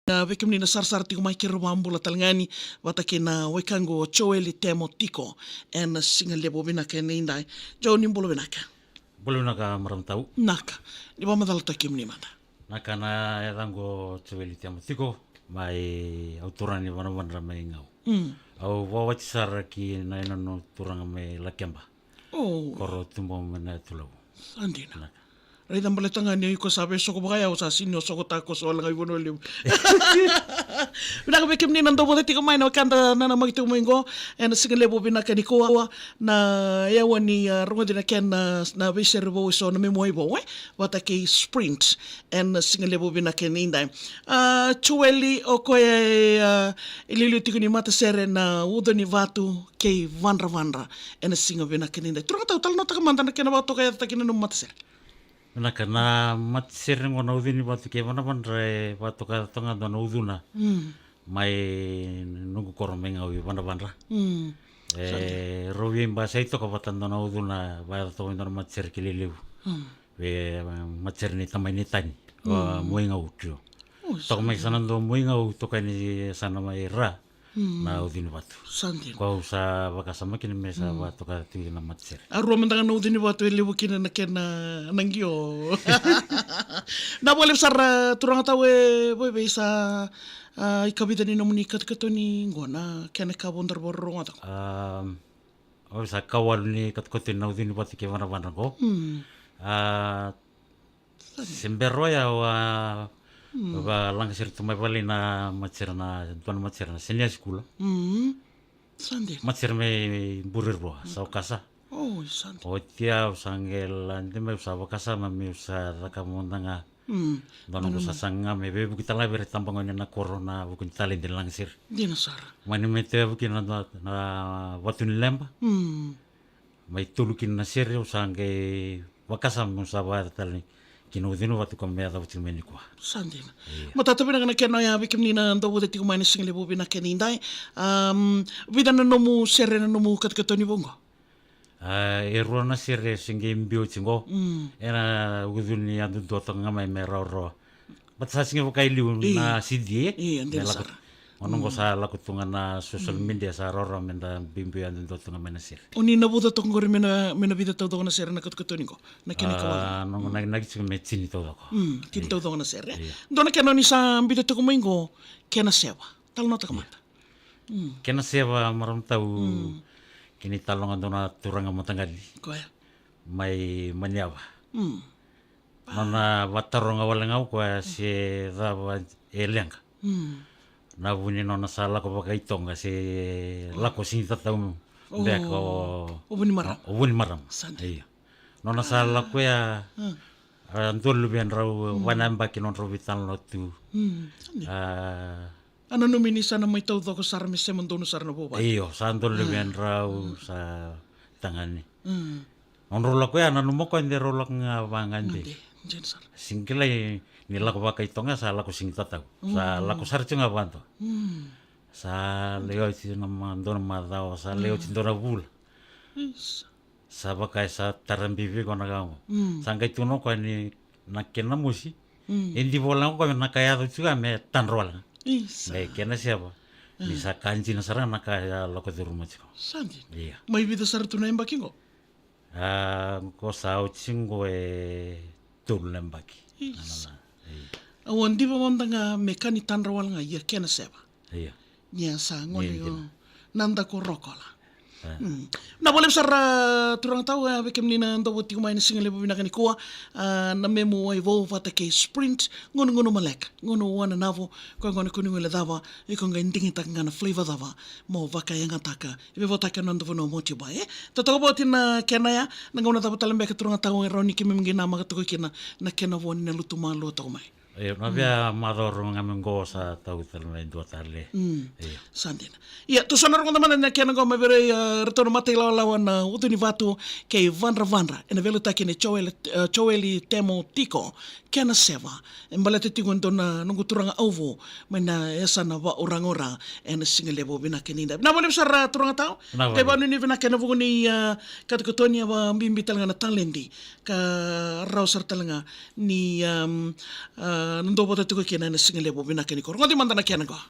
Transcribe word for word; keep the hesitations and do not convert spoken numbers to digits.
na vei kemuni na sarasara tiko mai, keirau vakabula tale ga yani vata kei na wekaqu o Joeli Temo Tiko ena siga levu vinaka edaidai. Joe, ni bula vinaka. Bula vinaka, marama tau. Naka, ni vakamacalataki kemuni mada. Naka, na yacaqu o Joeli Temo Tiko, mai, au turaga ni Vanavadra mai Gau. Mm. Au vakawati sara ki na yanuyanu turaga mai Lakeba. Oh. Koro Tubuau mai Nayatulevu. Sa dina. Naka. Raica baleta ga ni o iko sa via soko vaka ya, au sa sega ni o soko takoso wale ga i Vanua Levu. Vinaka vei kemuni na dau vata tiko mai, na wekada na namaki tiko mai qo ena siga levu vinaka nikua. Na yawa ni, ah, rogoci na kena, ah, na veisere vou eso na memu wai vou, e? Vata kei Sprint ena siga levu vinaka edaidai. Ah, Joeli, o koya e, ah, iliuliu tiko ni matasere na Uca ni Vatu kei Vadravadra ena siga vinaka edaidai. Turaga tau, talanoataka mada na kena vakatokayacataki na nomu matasere. Vinaka, na matasere qo na Uca ni Vatu kei Vadravadra e vakatoka toka ga dua na ucuna. Mm. Mai noqu koro mai Gau i Vadravadra. Mm. E, rau veibasai toka vata dua na ucuna, vakayaco toka mai dua na matasere kilai levu. Mm. Vei, e, matasere ni tamai ni tani. Mm. Mai Gau tio. Oh, toka mai sa na dua mai Gau, toka ni sa na mai Ra. Mm. Na Uca ni Vatu. Sa dina. Ko au sa vakasama kina me sa, mm, vakatoka tiko na matasere. A rua mada ga na Uca ni Vatu e levu kina na kena, na qio. Na vakalevu sara, turaga tau, e, vei, vei sa, ah, ikavica ni nomuni katukatuni qo, na kena ka vou daru vakarorogo tiko. Um, au sa ikawalu ni katukatuni na Uca ni Vatu kei Vadravadra qo. Mm. Ah, se bera ya au a, mm, vakalagasere tu mai vale na matasere, na dua na matasere na senior school. Mm. Sa dina. Matasere mai Burewa, sa okasa. Oh, sa dina. Oti ya au sa qai lade mai, au sa vakasama meu sa cakava mada ga. Mm. Dua na noqu sasaga me veivuke tale ga vei ira tabagone ena koro, na vuku ni taledi ni lagasere. Dina sara. Mani me tevu kina na, na Vatu ni Leba. Mm. Mai tolu kina na sere, au sa qai vakasama meu sa vakayaco tale ki na Uca ni Vatu ka me yacova tiko mai nikua. Sa dina. Io. Matata vinaka na kena oya vei kemuni na dau vata tiko mai na siga levu vinaka edaidai. Um, vica na nomu sere na nomu katukatuni vou qo? Ah, e rua na sere se qai biu tiko qo. Mm. Ena ucu ni yadudua toka ga mai me rawarawa. Baleta sa sega ni vaka i liu, io, na C D, e? Io, dina sara. Gauna qo, mm, sa lako tu ga na social, mm, media, sa rawarawa meda biubiu yadudua tu ga mai na sere. O ni navuca toka qori me na, me na vica taucoko na sere na katukatuni qo, na kena ikawalu? Ah, noqu, mm, nakinaki tiko me tini taucoko. Mm, tini, io, taucoko na sere. Io. Dua na kena o ni sa biuta tiko mai qo, Kena Seva. Talanoataka, io, mada. Mm. Kena Seva, marama tau, mm, kena italanoa dua na turaga mataqali. Koya. Mai Maniava. Mm. Nona vataroga wale ga o koya se cava e leqa. Mm. Na vu ni nona sa lako vakaitoqa se, oh, lako sigi tatau, oh, beka o, o Vunimarama. O Vunimarama. Sa dina. Io. Nona sa, ah, lako ya, ah, a dua na luvedrau, mm, va na yabaki nodrau veitalanoa tu. Mm. Sa dina. Ah, a nanumi ni sa na mai taucoko sara me sema donu sara na vuvale. Io, sa dua na, ah, luvedrau, mm, sa tagane. Mm. Nodrau lako ya, nanuma o koya de rau lako ga vagade. Gade, dina sara. Sega ni kilai ni lako vakaitoqa, sa lako sigi tatau. Sa, mm, lako sara tiko ga vakadua. Mm. Sa lai oti na ma-, dua na macawa, sa lai oti, mm, dua na vula. Isa. Sa vaka e sa tarabibi vei koya na ka qo. Mm. Sa qai tukuna o koya ni na kena mosi. Mm. E diva wale ga o koya na ka e yaco tiko ya me tadra wale ga. Isa. Me Kena Seva. Ni, mm, sa ka dina sara na ka e a lako curuma tiko. Sa dina. Io. Mai vica sara tu na yabaki qo? A, qo sa oti qo e tolu na yabaki. Isa. Io. Au a diva mada ga me ka ni tadra wale ga ia Kena Seva. Io. Ia sa gone, io, dina, o na daku o Rokola. E. Mm. Na vakalevu sara, turaga tau, e, vei kemuni na dau vata tiko mai na siga levu vinaka nikua, a, na memu wai vou vata kei Sprint, gunugunu maleka, gunu ua na navo, koya gona kua ni guilecava, iko qai digitaka ga na flavor cava mo vakayagataka. E veivagataki na noda vanua mo Tiuba, e? Totoka vata na kena ya, na gauna cava tale beka, turaga tau, e rawa ni keimami qai namaka toka kina na kena vo ni na lutu malua toka mai. Io, na, mm, via macawa rua ga mai qo sa tau tale mai dua tale. Mm. Io. Sa dina. Ia, tou sa na rogoca mada na kena qo mai vei ira, e, ratou na mata ilawalawa na Uca ni Vatu kei Vadravadra. Ena veiliutaki nei Joel, e, Joeli Temo Tiko, Kena Seva. E baleta tiko e dua na noqu turaga au vou mai na yasana va'Uragura ena siga levu vinaka edaidai. Vinaka vakalevu sara, turaga tau. Vinaka vakalevu. Qai vakanuinui vinaka ena vuku ni, a, katukatuni, a, vakabibi tale ga na taledi ka rawa sara tale ga ni, um, a, A, na dou vata tiko kina ena siga levu vinaka nikua. Rogoci mada na kena qo.